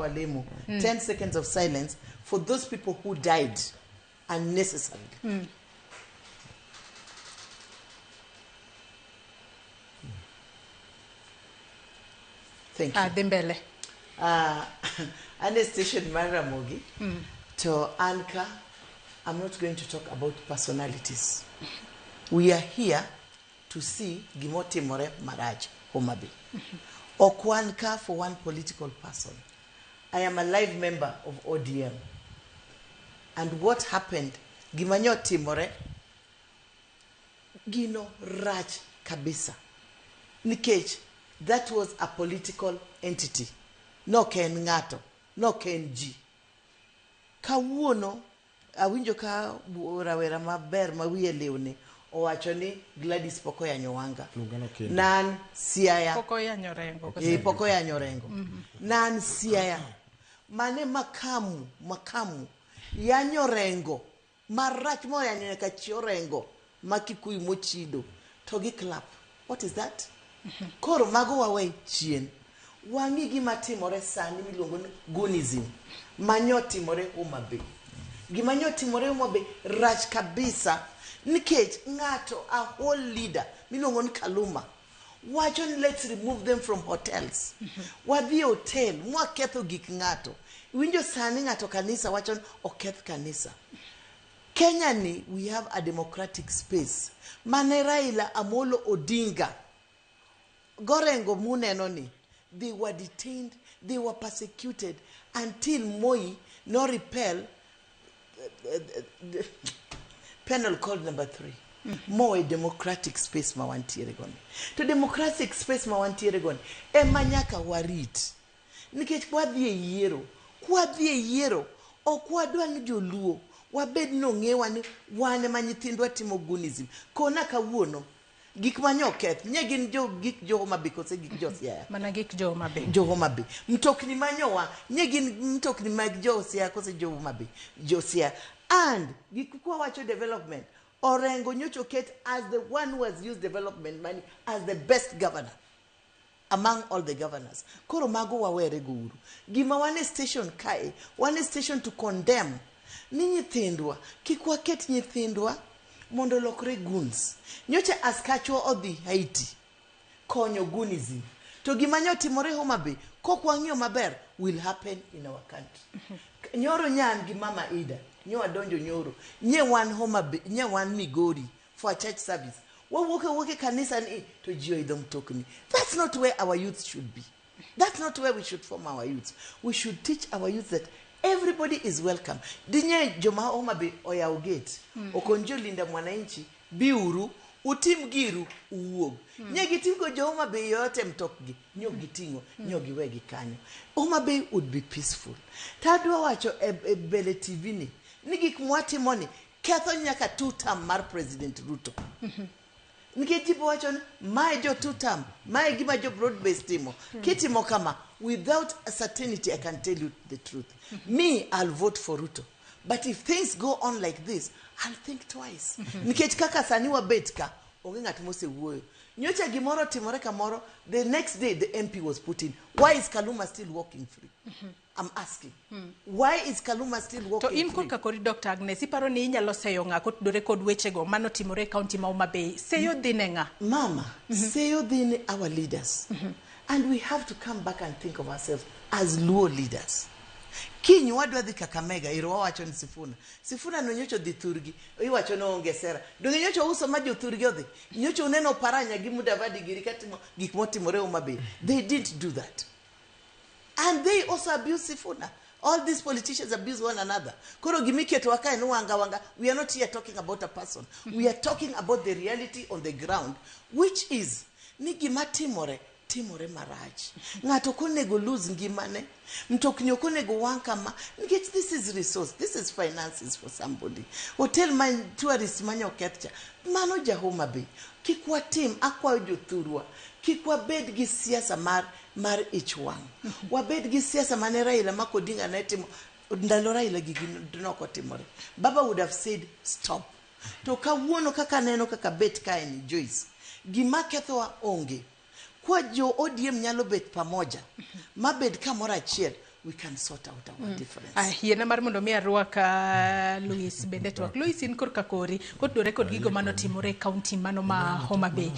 walemo. 10 seconds of silence for those people who died unnecessarily. Thank you. Ah, dhi mbele. An e station mar Ramogi to an ka I'm not going to talk about personalities. We are here to see gimotimore marach Homa Bay. Ok wan ka for one political person. I am a live member of ODM. And what happened, gima nyotimore, gino rach kabisa. Nikech that was a political entity. Nok en ng'ato, nok en ji. Kawuono awinjo ka rawera maber ma wiye liwni owacho ni Gladys pok oyanyo Wanga. Lungano kendo. Nan Siaya. Pok oyanyo Orengo. Eh, pok oyanyo Orengo. Nan Siaya. Mane makamu yanyo Orengo marach moyanyo nyaka chi Orengo ma Kikuyu mochido to gi clap. What is that? Koro mago wawe chien. Wang'i gima timore sani miluongo ni goonism manyo timore Homa Bay. Gima nyo timore Homa Bay rach kabisa nikech ng'ato a whole leader miluongo ni Kaluma wacho ni let's remove them from hotels. Wadhi e hotel mwaketho gik ng'ato. Iwinjo sani ng'ato kanisa wacho ni oketh kanisa. Kenya ni we have a democratic space. Mane Raila Amolo Odinga Gorengo muneno ni they were detained, they were persecuted until Moi no repel the penal code number 3. Moe democratic space ma wantiere goni. To democratic space ma wantiere goni ema nyaka warit. Nikech kwadhi e yiero, kwadhi e yiero, ok wadwa ni joluo wabed nong'ewa ni wan ema nyithindwa timo goonism. Kona kawuono, gik ma nyoketh, nye gin jo gik jo Homa Bay kose gik jo Siaya? Mana gik jo Homa Bay. Jo Homa Bay. Mtokni manyowa, nye gin mtokni mag jo Siaya kose jo Homa Bay? Jo Siaya. And gik kwa wacho development, Orengo nyocha oket as the one who has used development money as the best governor among all the governors. Koro mago wawere go uru. Gima wan e station kae, wan e station to condemn ni nyithindwa, kik waket nyithindwa mondo olokre goons. Nyocha askachwa odhi Haiti konyo goonism. To gima nyotimore Homa Bay, kok wang'iyo maber, will happen in our country. Nyoro nyan gi Mama Ida, nyo wadonjo nyoro, nye wan Homa Bay, nye wan Migori for a church service. Wawuok awuok e kanisa ni to ji oidho mtokni. That's not where our youth should be. That's not where we should form our youth. We should teach our youth that everybody is welcome. Dinye joma Homa Bay oyawo gate. Okon jolinda mwananchi biuru utim giru uwuog. Nye giting'o jo Homa Bay yote mtokgi, nyo giting'o, nyo giwegi kanyo. Homa Bay would be peaceful. Tadwa wacho e mbele TV ni gik mwatimo ni ketho nyaka two term mar President Ruto. Nikech ji wacho ni mae jo two term, mae gima jo broad base timo. Kitimo kama, without a certainty I can tell you the truth. Me, I'll vote for Ruto. But if things go on like this, I'll think twice. Nikech kaka sani wabet ka, onge ng'at mosewuoyo. Nyocha gimoro timore kamoro, the next day the MP was put in. Why is Kaluma still walking free? I'm asking. Why is Kaluma still walking To in free? korka kori Dr. Agnes, iparo ni inyalo seyo ng'a kotudore kod wechego manotimore e kaunti ma Homa Bay. Seyo dhi ne ng'a? Mama, seyo dhi ne our leaders. And we have to come back and think of ourselves as Luo leaders. Kiny wadwa dhi Kakamega, iro wawacho ni Sifuna. Sifuna no nyocha odhi thurgi, iwacho ni oonge sera. Donge nyocha ouso ma jothurgi odhi? Nyocha uneno Oparanya gi Mudavadi giri katimo gik motimore Homa Bay. They didn't do that. And they also abuse Sifuna. All these politicians abuse one another. Koro gimiketo waka en wanga wanga. We are not here talking about a person. We are talking about the reality on the ground, which is ni gima timore, timore marach. Ng'ato ok onego lose ngimane. Mtokni ok onego wang' kama. Nikech this is resource, this is finances for somebody. Hotel ma tourist manyo oketh cha. Mano ja Homa Bay. Kik watim, akwayo jothurwa, kik wabed gi siasa mar ich wang'. Wabed gi siasa mane Raila ma Odinga ne timo. Ndalo Raila gigi nok otimore. Baba would have said stop. To kawuono kaka neno kaka bet kae ni Joyce, gima kethowa onge. Kwa jo ODM nyalo bet pamoja, mabed kamoro achiel, We can sort out our difference. Ah, yiena mar mondo mi arwak Louis bende twak. Louis, in korka kori kotudore kod gigo manotimore e kaunti mano ma Homa Bay.